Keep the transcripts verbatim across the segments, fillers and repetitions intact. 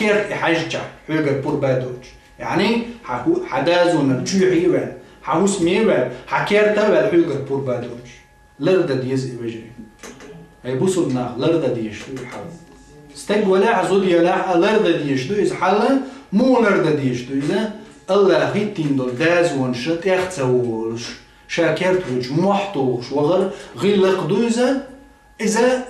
керта и хьаьжча, хьоьгара пурба а доцуш. Яъни, хьан хӀу-, хьан дозанал чоьхьа а ваьлла, хьан хӀусаме а ваьлла, хьан керта а ваьлла, хьоьгара пурба а доцуш. Лардан деза и, вежарий. Ай, бусулба нах, лардан дезаш ду и хьал. Стаг валахь а, зуда ялахь а, лардан дезаш ду иза хьал. Муха лардан дезаш ду иза? АллахӀа хӀиттийна долу дозанаш тӀех ца волуш, ша керта вуьйцуш, мохь тухуш вахар гӀиллакх ду иза. Иза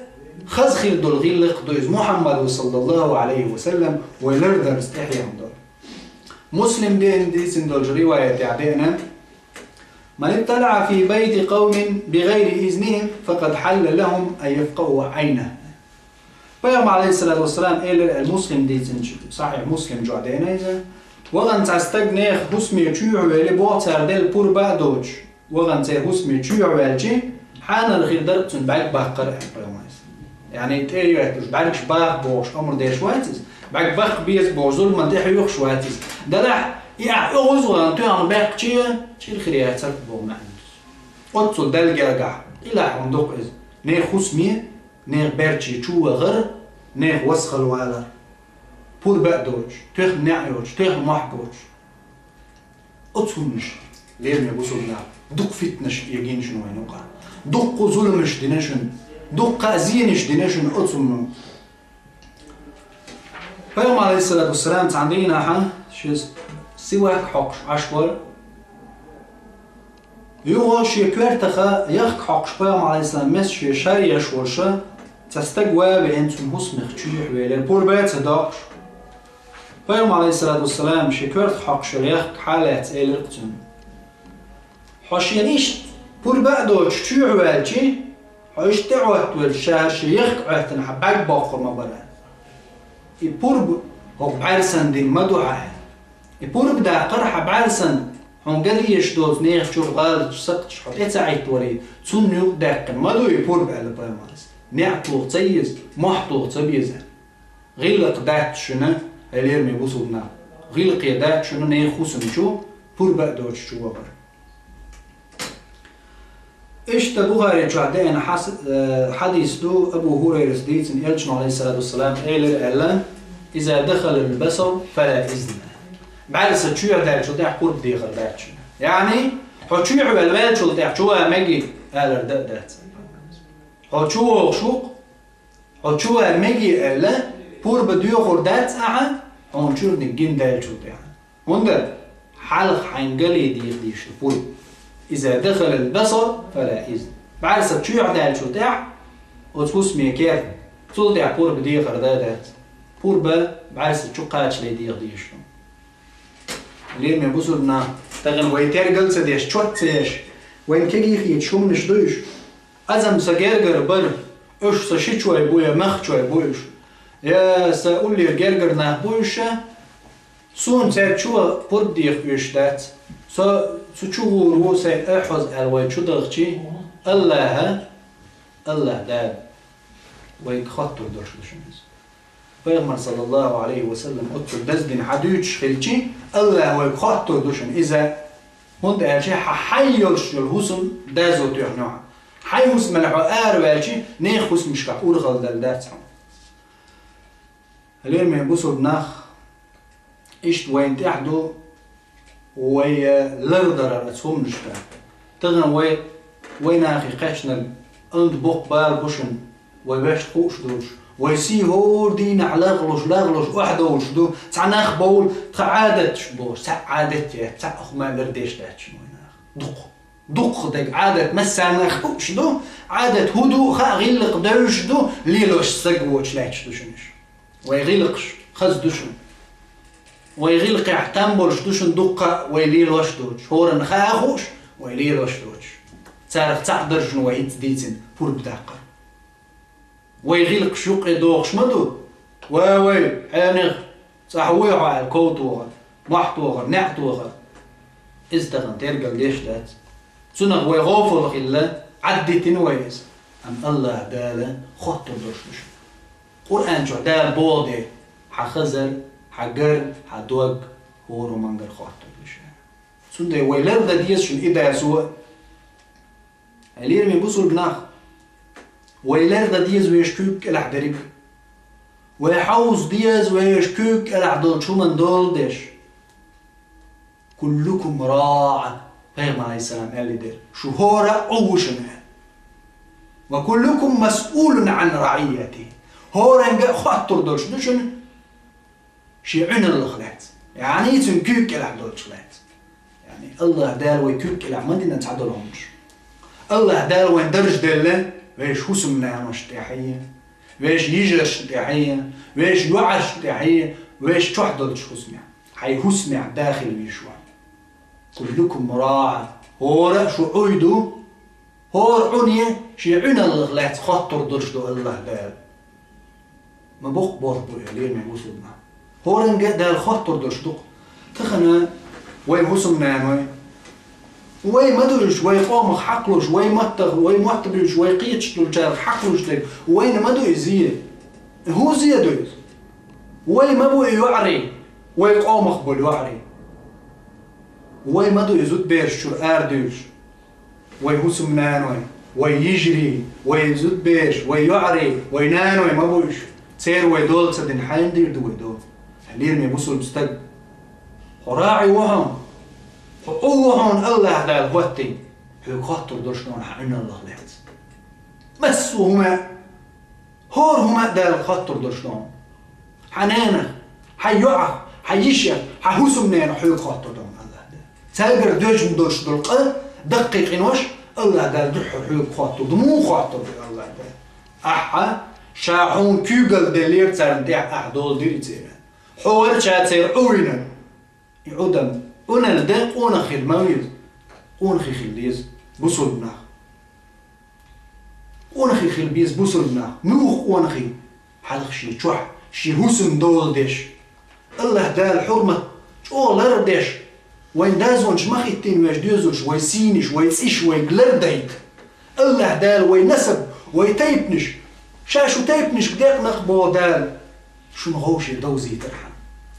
хаза хир долу гӀиллакх ду иза. Мухьаммада, саллаллаху Ӏалайхи ва саллам, вай лардарца тӀехь яьхна долу. Муслима дийцина долчу риваятехь деана: «من اطلع في بيت قوم بغير إذنهم فقد حل لهم أن يفقئوا عينه». Пайхамар, Ӏалайхиссалату вассалам, элира аьлла, Муслима дийцинчу Сахьихь Муслим чохь деана иза: «Вахана цхьа стаг нехан хӀусаме чоьхьа вели, боху, цара делла пурба а доцуш, вахана церан хӀусаме чоьхьа ваьлча, хьанал хир дара цуьнан бӀаьрг баккхар», аьлла Пайхамара. Яъни, тӀе а йоьттуш, бӀаьргаш баккха бохуш амр деш вац иза. БӀаьрг баккха беза бохуш, зуламан тӀе хьоьхуш вац иза. Делахь, и ахь оьгӀаз вахана тоьхна баьккхича, чӀир хир яцара боху маьӀна. Оццул Далла гергахь, къилахь хӀума ду-кх иза. Нехан хӀусаме, нехан баьрче чу вахар, нехан васхала валар. Пурба а доцуш, тоьхна неӀ йоцуш, тоьхна мохь боцуш. Оцу хӀуманаш, лераме бусулба нах, дукха фитнаш эгийна шуна вайна юкъахь. Дуккха зуламаш дина шуна, дуккха а зенаш дина шуна оцу хӀумано. Пайхамар, Ӏалайхиссалату вассалам, цхьана дийнахьа шен сивак хьокхуш Ӏаш вара. Юха шен коьртах яхка хьокхуш, Пайхамар, Ӏалайхиссалам, месаш шен шар еш волуш, цхьа стаг ван а веана, цуьнан хӀусамех чоьхьа велира, пурба а ца доккхуш. Пайхамар, Ӏалайхиссалату вассалам, шен коьртах хьокхуш йолу яхка хьалаьцна, элира-кх цуьнга: «Хьо шена иштта пурба а доцуш чоьхьа ваьлча, хьо иштта тӀеӀоттавелча, ша шен яхка Ӏоьттина хьан бӀаьрг боккхур ма бара. И пурба хӀокху бӀаьрсан дина ма ду хьан. И пурба даккхар хьан бӀаьрсан, хьуна ган дезаш доцу нехан чуьра гӀалаташ, сакхташ хьо тӀе ца Ӏиттаварий, цунна юкъадаьккхина ма ду и пурба», аьлла Пайхамара. НеӀ тоха ца еза, мохь тоха ца беза. ГӀиллакх дац шуна, ай лераме бусулба нах, гӀиллакхе дац шуна нехан хӀусам чу пурба а доцуш чу вахар. Иштта Бухари чохь деана хьас-, э, хьадис ду, Абу ХӀурайрас дийцина, Элчано, Ӏалайхиссалату вассалам, элира аьлла: «Иза дахалал басар, фала изна». БӀаьрса чоьхьа даьллачул тӀаьхьа пурба дехар дац шуна. Яъни, хьо чоьхьа ваьлла ваьллачул тӀаьхьа чу ван мегий алар дан а дац. Хьо чу вогӀуш ву-кх, хьо чу ван мегий аьлла, пурба доьхур дац ахьа, хьуна чуьрниг гина даьллачул тӀаьхьа. ХӀунда? Хьалха хьайна гали деха дезаш ду пурба. «Иза дахалал басар, фала изна». БӀаьрса чоьхьа даьллачул тӀаьхьа, оцу хӀусаме керта, цул тӀаьхьа пурба дехар дан а дац. Пурба бӀаьрса чу кхачале деха дезаш ду. Лераме бусулба нах, тахана вай тергал ца деш, чот ца еш, вайна кегий хеташ хӀуманаш ду уьш. Азам сан гергара бара, уьш сан шичой бу я махчой бу уьш. Я сан уллера гергара нах бу уьш, суна цаьрга чу пурба деха оьшуш дац. Со цу чу гӀур ву сайн охьаза аьлла вай чу дахчий, АллахӀа, АллахӀ Дала вайга хоттур долуш ду шуна иза. Пайхамар, саллаллаху Ӏалайхи ва саллам, оццул даздина хьан дуьйцуш хилчи, АллахӀа вайга хоттур ду шуна иза. ХӀунда аьлча хьан хьайн йолуш йолу хӀусам доза тоьхна хьан. Хьайн хӀусамел хьо ара ваьлчи, нехан хӀусамашкахь урхалла дала дац хьуна. Лераме бусулба нах, иштта вайна тӀехь ду вай, э, лардарара оцу хӀуманашка. Тахана вай, вай нахе кхаьчнарг, анта боккха бала бу шуна, вай ваьшна хууш долуш, вай сий хӀора дийнахь лахлуш, лахлуш, охьадовлуш ду, цхьа нах бовла, тхан Ӏадаташ бохуш, цхьаъ Ӏадат яц, цхьаъ хӀума лардеш дац шуна вай нах. Дукха. Дукха дерг Ӏадат массарна а хууш ду, Ӏадат хӀун ду а хаа, гӀиллакх девзаш ду, лелош стаг воцуш лаьтташ ду шуна уьш. Вай гӀиллакхаш хаза ду шуна. Вай гӀиллакхехь там болуш ду шуна дуккха а вай лелош доцуш. ХӀоранна хаа а хууш, вай лелош доцуш. Царах цхьаъ дара шуна вай хӀинца дийцина пурба даккхар. Вай гӀиллакхаш юккъе дохуш ма ду. Ва вай, хьенех, цӀахь вуй хьо аьлла, ков тохар, мохь тохар, неӀ тохар. Иза тахана тергал деш дац. Цунах вай гӀофал хилла, Ӏаддитина вай иза. Амма АллахӀ Дала хоттур долуш ду шуна. Къуръан чохь Дала боху де: «Хьан хазар, хьан гар, хьан дог хӀора хӀумангара хоттур ду шуна». Цундела вай лардан деза шуна и доза. Хьай лераме бусулба нах, вай лардан деза вешан куьйга кӀелахь дерриг. Вай хьовза деза, вешан куьйга кӀелахь долчу хӀуманна дола деш. «Куллукум раӀ», пайхамар, алейхиссалам, аьлла дера: «Шу хӀора а Ӏу ву шуна», аьлла. «Ва куллукум масъулун Ӏан раӀийятихи». ХӀоранга а хоттур долуш ду шуна шен Ӏуьналлах лаьцна, яъни цуьнан куьйга кӀелахь долчух лаьцна. Яъни АллахӀ Дала вай куьйга кӀелахь ма дина цхьадолу хӀуманаш. АллахӀ Дала вайн дарж делла вешан хӀусамнаношна тӀехь а, вешан йижаршна тӀехь а, вешан йоӀаршна тӀехь а, вешан чохь долчу хӀусамехь. Хьайн хӀусамехь да хила везаш ву хьо. «Куллукум раӀ», хӀора а шу Ӏуй ду, хӀора Ӏуьне шен Ӏуьналлах лаьцна хоттур долуш ду АллахӀ Дала. Ма боккха болх бу и, лераме бусулба нах. ХӀоранга а Дала хоттур долуш ду-кх. Тахана вайн хӀусамнаной, вай ма ду уьш, вай къомах хьакхалуш, вай маттах, вай мотт буьйцуш, вай кхеташ долчарах хьакхалуш дерг, вайна ма ду и зе. ХӀун зе ду иза? Вай ма бу и йоӀарий, вай къомах болу йоӀарий. Вай ма ду и зудбераш чуьра арадуьйлуш. Вай хӀусамнаной, вай йижарий, вай зудбераш, вай йоӀарий, вай наной ма бу уьш. Церан вай дола ца дина, хьайна дийр ду вай дола? Лераме бусулба стаг, хьо раӀи ву хьуна, хьо Ӏу ву хьуна АллахӀ Дала хӀоттийна, хьоьга хоттур долуш ду хьан Ӏуьналлах лаьцна. Массо а хӀума, хӀора хӀума а Дала хоттур долуш ду хьуна. Хьан ненах, хьан йоӀах, хьан йишех, хьан хӀусамненах хьоьга хоттур ду хьуна АллахӀ Дала. Цаьргара доьжна долуш долу къа, даккхий къинош АллахӀ Дала дуьххьара хьоьга хоттур ду. Муха хоттур ду АллахӀ Дала? Ахьа, ша хьуна куьйгалла деллера царна тӀехь, ахьа дола дира и церан. Хьо вара ша церан Ӏу вина. И Ӏу дан, Ӏуьналла дан къонах хила ма веза. Къонахий хила деза бусулба нах. Къонахий хила беза бусулба нах. Муьлха къонахий? Хьалха шен чохь, шен хӀусамна дола деш, АллахӀ Дала хьурмат чӀогӀа лардеш, вайн дозанаш ма хӀиттийна вешан доьзалш, вай сийнаш, вай цӀиш, вайга лардайта. АллахӀ Дала вай насаб, вай тайпанаш, ша шу тайпанашка декъна-кх боху Дала, шуна гӀовше довзийтархьама.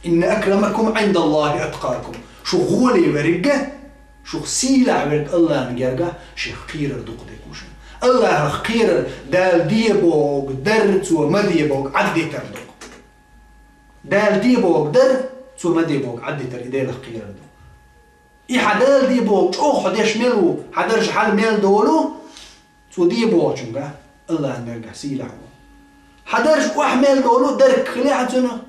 «Инна акрамакум Ӏиндаллахи аткъакум». Шух гӀоле верг а, шух сийлахь верг АллахӀна гергахь шех кхерар дукха дерг ву шуна. АллахӀах кхерар Дала де бохург дар, Цо ма де бохург Ӏаддитар ду. Дала де бохург дар, Цо ма де бохург Ӏаддитар, и Делах кхерар ду. И хьан Дала де бохург чӀогӀа хьо деш мел ву, хьан дарж хьал мел долу, Цо де бохучуьнгахь, АллахӀна гергахь сийлахь ву. Хьан дарж охьа мел долу, дарг хилахь цуьнан,